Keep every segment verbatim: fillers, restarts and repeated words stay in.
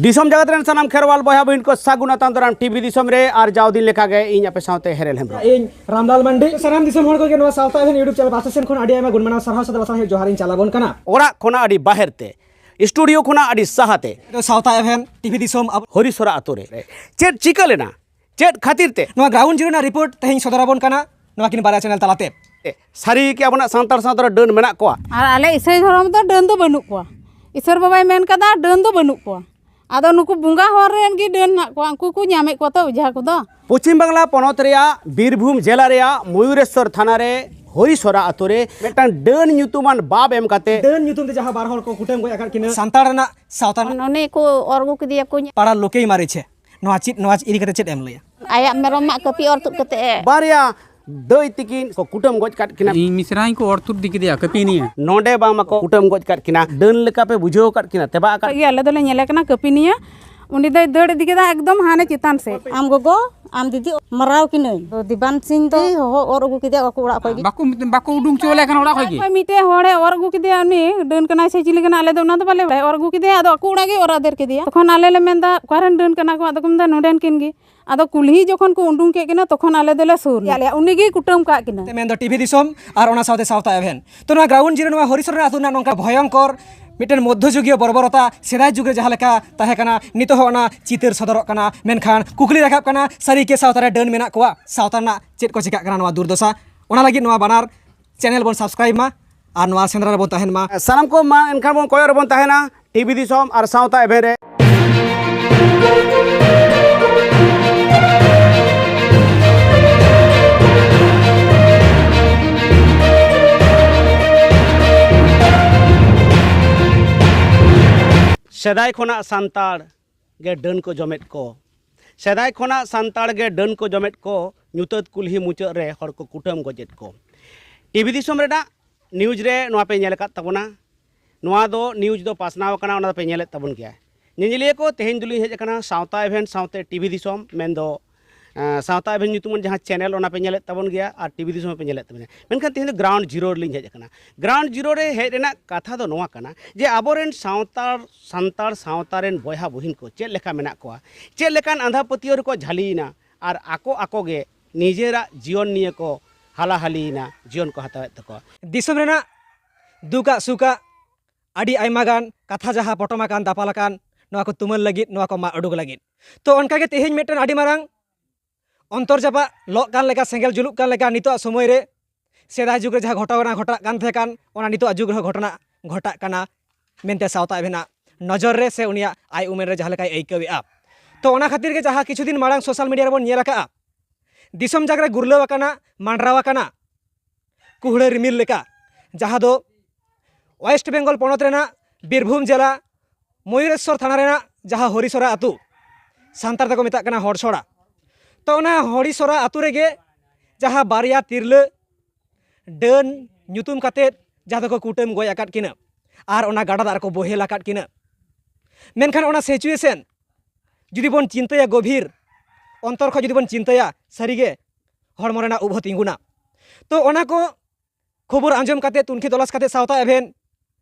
ᱫᱤᱥᱚᱢ ᱡᱟᱜᱟᱛ ᱨᱮᱱ ᱥᱟᱱᱟᱢ ᱠᱷᱮᱨᱣᱟᱞ ᱵᱚᱭᱦᱟ ᱵᱚᱦᱤᱱ ᱠᱚ ᱥᱟᱹᱜᱩᱱ ᱟᱛᱟᱝ ᱫᱟᱨᱟᱢ ᱴᱤᱵᱷᱤ ᱫᱤᱥᱚᱢ ᱨᱮ᱾ ᱟᱨ ᱡᱟᱣ ᱫᱤᱱ ᱞᱮᱠᱟᱜᱮ ᱤᱧ ᱟᱯᱮ ᱥᱟᱶᱛᱮ ᱦᱮᱨᱮᱞ ᱦᱮᱢᱵᱨᱚᱢ᱾ ᱤᱧ ᱨᱟᱢᱞᱟᱞ ᱢᱟᱱᱰᱤ᱾ ᱥᱟᱱᱟᱢ ᱫᱤᱥᱚᱢ ᱦᱚᱲ ᱠᱚᱜᱮ ᱱᱚᱣᱟ ᱥᱟᱶᱛᱟ ᱮᱵᱷᱮᱱ YouTube ᱪᱮᱱᱮᱞ ᱯᱟᱦᱴᱟ ᱥᱮᱱ ᱠᱷᱚᱱ ᱟᱹᱰᱤ ᱟᱭᱢᱟ ᱜᱩᱱ ᱢᱟᱱᱟᱣ ᱥᱟᱨᱦᱟᱣ ᱥᱟᱛᱮ ᱞᱟᱥᱟᱲᱦᱮᱫ ᱡᱚᱦᱟᱨ ᱤᱧ ᱪᱟᱞ ᱟᱵᱚᱱ ᱠᱟᱱᱟ᱾ ᱚᱲᱟᱜ ᱠᱷᱚᱱᱟᱜ ᱟᱹᱰᱤ ᱵᱟᱦᱮᱨ ᱛᱮ, ᱥᱴᱩᱰᱤᱭᱳ ᱠᱷᱚᱱᱟᱜ ᱟᱹᱰᱤ ᱥᱟᱦᱟ ᱛᱮ᱾ ᱥᱟᱶᱛᱟ ᱮᱵᱷᱮᱱ ᱴᱤᱵᱷᱤ ᱫᱤᱥᱚᱢ ᱟᱵᱚ ᱦᱚᱨᱤᱥᱚᱨᱟ ᱟᱛᱳ ᱨᱮ ᱪᱮᱫ ᱪᱤᱠᱟᱹ ᱞᱮᱱᱟ, ᱪᱮᱫ ᱠᱷᱟᱹᱛᱤᱨ ᱛᱮ? ᱱᱚᱣᱟ ᱜᱨᱟᱣᱩᱱᱰ ᱡᱤᱨᱳ ᱨᱮᱱᱟᱜ ᱨᱤᱯᱳᱨᱴ ᱛᱮᱦᱮᱧ ᱥᱚᱫᱚᱨ ᱟᱵᱚᱱ ᱠᱟᱱᱟ ᱱᱚᱣᱟ ᱠᱤᱱ ᱵᱟᱨᱭᱟ ᱪᱮᱱᱮᱞ ᱛᱟᱞᱟᱛᱮ᱾ ᱥᱟᱹᱨᱤ ᱜᱮ ᱟᱵᱚᱱᱟᱜ ᱥᱟᱱᱛᱟᱲ ᱥᱟᱶᱛᱟ ᱨᱮ ᱰᱟᱹᱱ ᱢᱮᱱᱟᱜ ᱠᱚᱣᱟ? ᱟᱨ ᱟᱞᱮ ᱤᱥᱟᱹᱭ ᱫᱷᱚᱨᱚᱢ ᱫᱚ ᱰᱟᱹᱱ ᱫᱚ ᱵᱟᱹᱱᱩᱜ ᱠᱚᱣᱟ᱾ ᱤᱥᱚᱨ ᱵᱟᱵᱟᱭ ᱢᱮᱱ ᱠᱟᱫᱟ ᱰᱟᱹᱱ ᱫᱚ ᱵᱟᱹᱱᱩᱜ ᱠᱚᱣᱟ᱾ ᱟᱫᱚ ᱱᱩᱠᱩ ᱵᱚᱸᱜᱟ ᱦᱚᱲ ᱨᱮᱱ ᱜᱮ ᱰᱟᱹᱱ ᱦᱮᱱᱟᱜ ᱠᱚᱣᱟ, ᱩᱱᱠᱩ ᱠᱚ ᱧᱟᱢᱮᱫ ᱠᱚᱣᱟ ᱛᱚ ᱚᱡᱷᱟ ᱠᱚᱫᱚ᱾ ᱯᱚᱪᱷᱤᱢ ᱵᱟᱝᱞᱟ ᱯᱚᱱᱚᱛ ᱨᱮᱭᱟᱜ ᱵᱤᱨᱵᱷᱩᱢ ᱡᱮᱞᱟ ᱨᱮᱭᱟᱜ ᱢᱚᱭᱩᱨᱮᱥᱥᱚᱨ ᱛᱷᱟᱱᱟ ᱨᱮ ᱦᱚᱨᱤᱥᱚᱨᱟ ᱟᱛᱳ ᱨᱮ ᱢᱤᱫᱴᱟᱝ ᱰᱟᱹᱱ ᱧᱩᱛᱩᱢᱟᱱ ᱵᱟᱯ ᱮᱢ ᱠᱟᱛᱮ, ᱰᱟᱹᱱ ᱧᱩᱛᱩᱢ ᱛᱮ ᱡᱟᱦᱟᱸ ᱵᱟᱨ ᱦᱚᱲ ᱠᱚ ᱠᱩᱴᱟᱹᱢ ᱜᱚᱡ ᱟᱠᱟᱫ ᱠᱤᱱᱟ᱾ ᱥᱟᱱᱛᱟᱲ ᱨᱮᱱᱟᱜ ᱥᱟᱶᱛᱟ ᱨᱮᱱᱟᱜ ᱩᱱᱤ ᱠᱚ ᱚᱨ ᱟᱹᱜᱩ ᱠᱮᱫᱮᱭᱟ ᱠᱚ᱾ ᱯᱟᱲᱟ ᱞᱳᱠᱮᱭ ᱢᱟᱨᱮ ᱪᱷᱮ, ᱱᱚᱣᱟ ᱪᱮᱫ, ᱱᱚᱣᱟ ᱤᱫᱤ ᱠᱟᱛᱮ ᱪᱮᱫ ᱮᱢ ᱞᱟᱹᱭᱟ? ᱟᱭᱟᱜ ᱢᱮᱨᱚᱢ ᱢᱟ ᱠᱟᱹᱯᱤ ᱚᱨ ᱛᱩᱫ ᱠᱟᱛᱮ ᱮ ᱵᱟᱨᱭᱟ ᱫᱟᱹᱭ ᱛᱤᱠᱤᱱ ᱠᱚ ᱠᱩᱴᱟᱹᱢ ᱜᱚᱡ ᱠᱟᱫ ᱠᱤᱱᱟ᱾ ᱤᱧ ᱢᱤᱥᱨᱟᱧ ᱠᱚ ᱚᱨ ᱛᱩᱫ ᱤᱫᱤ ᱠᱮᱫᱮᱭᱟ, ᱠᱟᱹᱯᱤ ᱱᱤᱭᱟᱹ᱾ ᱱᱚᱰᱮ ᱵᱟᱝ ᱢᱟᱠᱚ ᱠᱩᱴᱟᱹᱢ ᱜᱚᱡ ᱠᱟᱫ ᱠᱤᱱᱟ, ᱰᱟᱹᱱ ᱞᱮᱠᱟ ᱯᱮ ᱵᱩᱡᱷᱟᱹᱣ ᱟᱠᱟᱫ ᱠᱤᱱᱟ ᱛᱮ ᱵᱟᱝ ᱟᱠᱟᱫ? ᱜᱮ ᱟᱞᱮ ᱫᱚᱞᱮ ᱧᱮᱞᱮ ᱠᱟᱱᱟ ᱠᱟᱹᱯᱤ ᱱᱤᱭᱟᱹ᱾ ᱩᱱᱤ ᱫᱚᱭ ᱫᱟᱹᱲ ᱤᱫᱤ ᱠᱮᱫᱟ ᱮᱠᱫᱚᱢ ᱦᱟᱱᱮ ᱪᱮᱛᱟᱱ ᱥᱮᱫ᱾ ᱟᱢ ᱜᱚᱜᱚ, ᱟᱢ ᱫᱤᱫᱤ, ᱢᱟᱨᱟᱣ ᱠᱤᱱᱟᱹᱧ᱾ ᱫᱤᱵᱟᱱ ᱥᱤᱝ ᱫᱚ ᱦᱚᱦᱚ ᱚᱨ ᱟᱹᱜᱩ ᱠᱮᱫᱮᱭᱟ ᱟᱠᱚ ᱚᱲᱟᱜ ᱠᱷᱚᱡ ᱜᱮ᱾ ᱵᱟᱠᱚ, ᱵᱟᱠᱚ ᱩᱰᱩᱝ ᱦᱚᱪᱚ ᱟᱞᱮ ᱠᱟᱱᱟ ᱚᱲᱟᱜ ᱠᱷᱚᱡ ᱜᱮ᱾ ᱚᱠᱚᱭ ᱢᱤᱫᱴᱮᱡ ᱦᱚᱲᱮ ᱚᱨ ᱟᱹᱜᱩ ᱠᱮᱫᱮᱭᱟ, ᱩᱱᱤ ᱰᱟᱹᱱ ᱠᱟᱱᱟᱭ ᱥᱮ ᱪᱤᱞᱤ ᱠᱟᱱᱟ, ᱟᱞᱮ ᱫᱚ ᱚᱱᱟ ᱫᱚ ᱵᱟᱞᱮ ᱵᱟᱲᱟᱭᱟ᱾ ᱚᱨ ᱟᱹᱜᱩ ᱠᱮᱫᱮᱭᱟ, ᱟᱫᱚ ᱟᱠᱚ ᱚᱲᱟᱜ ᱜᱮ ᱚᱨ ᱟᱫᱮᱨ ᱠᱮᱫᱮᱭᱟ᱾ ᱛᱚᱠᱷᱚᱱ ᱟᱞᱮ ᱞᱮ ᱢᱮᱱᱫᱟ, "ᱚᱠᱟᱨᱮᱱ ᱰᱟᱹᱱ ᱠᱟᱱᱟ ᱠᱚ?" ᱟᱫᱚ ᱠᱚ ᱢᱮᱱᱫᱟ, "ᱱᱚᱰᱮᱱ ᱠᱤᱱ ᱜᱮ᱾" ᱟᱫᱚ ᱠᱩᱞᱦᱤ ᱡᱚᱠᱷᱚᱱ ᱠᱚ ᱩᱰᱩᱝ ᱠᱮᱫ ᱠᱤᱱᱟ, ᱛᱚᱠᱷᱚᱱ ᱟᱞᱮ ᱫᱚᱞᱮ ᱥᱩᱨ ᱮᱱᱟ᱾ ᱩᱱᱤ ᱜᱮᱭ ᱠᱩᱴᱟᱹᱢ ᱠᱟᱜ ᱠᱤᱱᱟ᱾ ᱢᱮᱱᱫᱚ ᱴᱤᱵᱷᱤ ᱫᱤᱥᱚᱢ ᱟᱨ ᱚᱱᱟ ᱥᱟᱶᱛᱮ ᱥᱟᱶᱛᱟ ᱮᱵᱷᱮᱱ᱾ ᱛᱚ, ᱱᱚᱣᱟ ᱜᱨᱟᱣᱩᱱᱰ ᱡᱤᱨᱳ, ᱱᱚᱣᱟ ᱦᱚᱨᱤᱥᱚᱨ ᱨᱮᱱᱟᱜ ᱟᱹᱛᱩ ᱨᱮᱱᱟᱜ ᱱᱚᱝᱠᱟ ᱵᱷᱚᱭᱚᱝᱠᱚᱨ ᱢᱤᱫᱴᱮᱱ ᱢᱚᱫᱽᱫᱷᱚᱡᱩᱜᱤᱭᱚ ᱵᱚᱨᱵᱚᱨᱚᱛᱟ, ᱥᱮᱫᱟᱭ ᱡᱩᱜᱽ ᱨᱮ ᱡᱟᱦᱟᱸ ᱞᱮᱠᱟ ᱛᱟᱦᱮᱸ ᱠᱟᱱᱟ, ᱱᱤᱛᱚᱜ ᱦᱚᱸ ᱚᱱᱟ ᱪᱤᱛᱟᱹᱨ ᱥᱚᱫᱚᱨᱚᱜ ᱠᱟᱱᱟ᱾ ᱢᱮᱱᱠᱷᱟᱱ ᱠᱩᱠᱞᱤ ᱨᱟᱠᱟᱵ ᱠᱟᱱᱟ, ᱥᱟᱹᱨᱤ ᱜᱮ ᱥᱟᱶᱛᱟ ᱨᱮ ᱰᱟᱹᱱ ᱢᱮᱱᱟᱜ ᱠᱚᱣᱟ? ᱥᱟᱶᱛᱟ ᱨᱮᱱᱟᱜ ᱪᱮᱫ ᱠᱚ ᱪᱤᱠᱟᱹᱜ ᱠᱟᱱᱟ ᱱᱚᱣᱟ ᱫᱩᱨᱫᱚᱥᱟ? ᱚᱱᱟ ᱞᱟᱹᱜᱤᱫ ᱱᱚᱣᱟ ᱵᱟᱱᱟᱨ ᱪᱮᱱᱮᱞ ᱵᱚᱱ ᱥᱟᱵᱥᱠᱨᱟᱭᱤᱵ ᱢᱟ ᱟᱨ ᱱᱚᱣᱟ ᱥᱮᱸᱫᱽᱨᱟ ᱨᱮᱵᱚᱱ ᱛᱟᱦᱮᱱ ᱢᱟ᱾ ᱥᱟᱱᱟᱢ ᱠᱚ ᱢᱟ ᱮᱱᱠᱷᱟᱱ ᱵᱚᱱ ᱠᱚᱭᱚᱜ ᱨᱮᱵᱚᱱ ᱛᱟᱦᱮᱱᱟ ᱴᱤᱵᱷᱤ ᱫᱤᱥᱚᱢ ᱟᱨ ᱥᱟᱶᱛᱟ ᱮᱵᱷᱮᱱ ᱨᱮ᱾ ᱥᱮᱫᱟᱭ ᱠᱷᱚᱱᱟᱜ ᱥᱟᱱᱛᱟᱲ ᱜᱮ ᱰᱟᱹᱱ ᱠᱚ ᱡᱚᱢᱮᱫ ᱠᱚ᱾ ᱥᱮᱫᱟᱭ ᱠᱷᱚᱱᱟᱜ ᱥᱟᱱᱛᱟᱲ ᱜᱮ ᱰᱟᱹᱱ ᱠᱚ ᱡᱚᱢᱮᱫ ᱠᱚ, ᱧᱩᱛᱟᱹᱛ ᱠᱩᱞᱦᱤ ᱢᱩᱪᱟᱹᱫ ᱨᱮ ᱦᱚᱲ ᱠᱚ ᱠᱩᱴᱟᱹᱢ ᱜᱚᱡᱮᱫ ᱠᱚ᱾ ᱴᱤᱵᱷᱤ ᱫᱤᱥᱚᱢ ᱨᱮᱱᱟᱜ ᱱᱤᱭᱩᱡᱽ ᱨᱮ ᱱᱚᱣᱟ ᱯᱮ ᱧᱮᱞ ᱟᱠᱟᱫ ᱛᱟᱵᱚᱱᱟ᱾ ᱱᱚᱣᱟ ᱫᱚ ᱱᱤᱭᱩᱡᱽ ᱫᱚ ᱯᱟᱥᱱᱟᱣ ᱟᱠᱟᱱᱟ, ᱚᱱᱟ ᱫᱚᱯᱮ ᱧᱮᱞᱮᱫ ᱛᱟᱵᱚᱱ ᱜᱮᱭᱟ᱾ ᱧᱮᱧᱮᱞᱤᱭᱟᱹ ᱠᱚ, ᱛᱮᱦᱮᱧ ᱫᱚᱞᱤᱧ ᱦᱮᱡ ᱟᱠᱟᱱᱟ ᱥᱟᱶᱛᱟ ᱮᱵᱷᱮᱱ ᱥᱟᱶᱛᱮ ᱴᱤᱵᱷᱤ ᱫᱤᱥᱚᱢ, ᱢᱮᱱᱫᱚ ᱥᱟᱶᱛᱟ ᱮᱵᱷᱮᱱ ᱧᱩᱛᱩᱢᱟᱱ ᱡᱟᱦᱟᱸ ᱪᱮᱱᱮᱞ, ᱚᱱᱟ ᱯᱮ ᱧᱮᱞᱮᱫ ᱛᱟᱵᱚᱱ ᱜᱮᱭᱟ ᱟᱨ ᱴᱤᱵᱷᱤ ᱫᱤᱥᱚᱢ ᱦᱚᱸ ᱯᱮ ᱧᱮᱞᱮᱫ ᱛᱟᱵᱚᱱᱟ᱾ ᱢᱮᱱᱠᱷᱟᱱ ᱛᱮᱦᱮᱧ ᱫᱚ ᱜᱨᱟᱣᱩᱱᱰ ᱡᱤᱨᱳ ᱨᱮᱞᱤᱧ ᱦᱮᱡ ᱟᱠᱟᱱᱟ᱾ ᱜᱨᱟᱣᱩᱱᱰ ᱡᱤᱨᱳ ᱨᱮ ᱦᱮᱡ ᱨᱮᱱᱟᱜ ᱠᱟᱛᱷᱟ ᱫᱚ ᱱᱚᱣᱟ ᱠᱟᱱᱟ ᱡᱮ ᱟᱵᱚᱨᱮᱱ ᱥᱟᱶᱛᱟᱲ, ᱥᱟᱱᱛᱟᱲ ᱥᱟᱶᱛᱟ ᱨᱮᱱ ᱵᱚᱭᱦᱟ ᱵᱩᱦᱤᱱ ᱠᱚ ᱪᱮᱫ ᱞᱮᱠᱟ ᱢᱮᱱᱟᱜ ᱠᱚᱣᱟ, ᱪᱮᱫ ᱞᱮᱠᱟᱱ ᱟᱸᱫᱷᱟ ᱯᱟᱹᱛᱭᱟᱹᱣ ᱨᱮᱠᱚ ᱡᱷᱟᱹᱞᱤᱭᱮᱱᱟ ᱟᱨ ᱟᱠᱚ ᱟᱠᱚ ᱜᱮ ᱱᱤᱡᱮᱨᱟᱜ ᱡᱤᱭᱚᱱ ᱱᱤᱭᱮ ᱠᱚ ᱦᱟᱞᱟᱦᱟᱞᱤᱭᱮᱱᱟ, ᱡᱤᱭᱚᱱ ᱠᱚ ᱦᱟᱛᱟᱣᱮᱫ ᱛᱟᱠᱚᱣᱟ᱾ ᱫᱤᱥᱚᱢ ᱨᱮᱱᱟᱜ ᱫᱩᱠᱟᱜ ᱥᱩᱠᱟᱜ ᱟᱹᱰᱤ ᱟᱭᱢᱟ ᱜᱟᱱ ᱠᱟᱛᱷᱟ ᱡᱟᱦᱟᱸ ᱯᱚᱴᱚᱢ ᱟᱠᱟᱱ, ᱫᱟᱯᱟᱞ ᱟᱠᱟᱱ, ᱱᱚᱣᱟ ᱠᱚ ᱛᱩᱢᱟᱹᱞ ᱞᱟᱹᱜᱤᱫ, ᱱᱚᱣᱟ ᱠᱚ ᱢᱟᱜ ᱩᱰᱩᱠ ᱞᱟᱹᱜᱤᱫ᱾ ᱛᱚ ᱚᱱᱠᱟᱜᱮ ᱛᱮᱦᱮᱧ ᱢᱤᱫᱴᱮᱱ ᱟᱹᱰᱤ ᱢᱟᱨᱟᱝ ᱚᱱᱛᱚᱨ ᱡᱟᱯᱟᱜ ᱞᱚᱜ ᱠᱟᱱ ᱞᱮᱠᱟ, ᱥᱮᱸᱜᱮᱞ ᱡᱩᱞᱩᱜ ᱠᱟᱱ ᱞᱮᱠᱟ ᱱᱤᱛᱚᱜ ᱥᱚᱢᱚᱭ ᱨᱮ ᱥᱮᱫᱟᱭ ᱡᱩᱜᱽ ᱨᱮ ᱡᱟᱦᱟᱸ ᱜᱷᱚᱴᱚᱱᱟ ᱜᱷᱚᱴᱟᱜ ᱠᱟᱱ ᱛᱟᱦᱮᱸ ᱠᱟᱱ, ᱚᱱᱟ ᱱᱤᱛᱚᱜ ᱡᱩᱜᱽ ᱨᱮᱦᱚᱸ ᱜᱷᱚᱴᱚᱱᱟ ᱜᱷᱚᱴᱟᱜ ᱠᱟᱱᱟ ᱢᱮᱱᱛᱮ ᱥᱟᱶᱛᱟ ᱟᱵᱮᱱᱟᱜ ᱱᱚᱡᱚᱨ ᱨᱮ ᱥᱮ ᱩᱱᱤᱭᱟᱜ ᱟᱭ ᱩᱢᱮᱨ ᱨᱮ ᱡᱟᱦᱟᱸ ᱞᱮᱠᱟᱭ ᱟᱹᱭᱠᱟᱹᱣᱮᱫᱼᱟ᱾ ᱛᱚ ᱚᱱᱟ ᱠᱷᱟᱹᱛᱤᱨ ᱜᱮ ᱡᱟᱦᱟᱸ ᱠᱤᱪᱷᱩ ᱫᱤᱱ ᱢᱟᱲᱟᱝ ᱥᱳᱥᱟᱞ ᱢᱤᱰᱤᱭᱟ ᱨᱮᱵᱚᱱ ᱧᱮᱞ ᱟᱠᱟᱫᱼᱟ, ᱫᱤᱥᱚᱢ ᱡᱟᱠ ᱨᱮ ᱜᱩᱨᱞᱟᱹᱣ ᱟᱠᱟᱱᱟ, ᱢᱟᱸᱰᱨᱟᱣ ᱟᱠᱟᱱᱟ ᱠᱩᱦᱲᱟᱹ ᱨᱤᱢᱤᱞ ᱞᱮᱠᱟ, ᱡᱟᱦᱟᱸ ᱫᱚ ᱳᱭᱮᱥᱴ ᱵᱮᱝᱜᱚᱞ ᱯᱚᱱᱚᱛ ᱨᱮᱱᱟᱜ ᱵᱤᱨᱵᱷᱩᱢ ᱡᱮᱞᱟ ᱢᱚᱭᱩᱨᱮᱥᱥᱚᱨ ᱛᱷᱟᱱᱟ ᱨᱮᱱᱟᱜ ᱡᱟᱦᱟᱸ ᱦᱚᱨᱤᱥᱚᱨᱟ ᱟᱹᱛᱩ, ᱥᱟᱱᱛᱟᱲ ᱛᱮᱠᱚ ᱢᱮᱛᱟᱜ ᱠᱟᱱᱟ ᱦᱚᱲᱥᱚᱲᱟ᱾ ᱛᱚ ᱚᱱᱟ ᱦᱚᱨᱤᱥᱚᱨᱟ ᱟᱹᱛᱩ ᱨᱮᱜᱮ ᱡᱟᱦᱟᱸ ᱵᱟᱨᱭᱟ ᱛᱤᱨᱞᱟᱹ ᱰᱟᱹᱱ ᱧᱩᱛᱩᱢ ᱠᱟᱛᱮᱫ ᱡᱟᱦᱟᱸ ᱫᱚᱠᱚ ᱠᱩᱴᱟᱹᱢ ᱜᱚᱡ ᱟᱠᱟᱫ ᱠᱤᱱᱟᱹ ᱟᱨ ᱚᱱᱟ ᱜᱟᱰᱟ ᱫᱟᱜ ᱨᱮᱠᱚ ᱵᱳᱦᱮᱞ ᱟᱠᱟᱫ ᱠᱤᱱᱟᱹ᱾ ᱢᱮᱱᱠᱷᱟᱱ ᱚᱱᱟ ᱥᱤᱪᱩᱭᱮᱥᱚᱱ ᱡᱩᱫᱤ ᱵᱚᱱ ᱪᱤᱱᱛᱟᱹᱭᱟ ᱜᱚᱵᱷᱤᱨ ᱚᱱᱛᱚᱨ ᱠᱷᱚᱱ ᱡᱩᱫᱤ ᱵᱚᱱ ᱪᱤᱱᱛᱟᱹᱭᱟ, ᱥᱟᱹᱨᱤᱜᱮ ᱦᱚᱲᱢᱚ ᱨᱮᱱᱟᱜ ᱩᱵ ᱦᱚᱸ ᱛᱤᱸᱜᱩᱱᱟ᱾ ᱛᱚ ᱚᱱᱟ ᱠᱚ ᱠᱷᱚᱵᱚᱨ ᱟᱸᱡᱚᱢ ᱠᱟᱛᱮ, ᱛᱩᱱᱠᱷᱤ ᱛᱚᱞᱟᱥ ᱠᱟᱛᱮ ᱥᱟᱶᱛᱟ ᱮᱵᱷᱮᱱ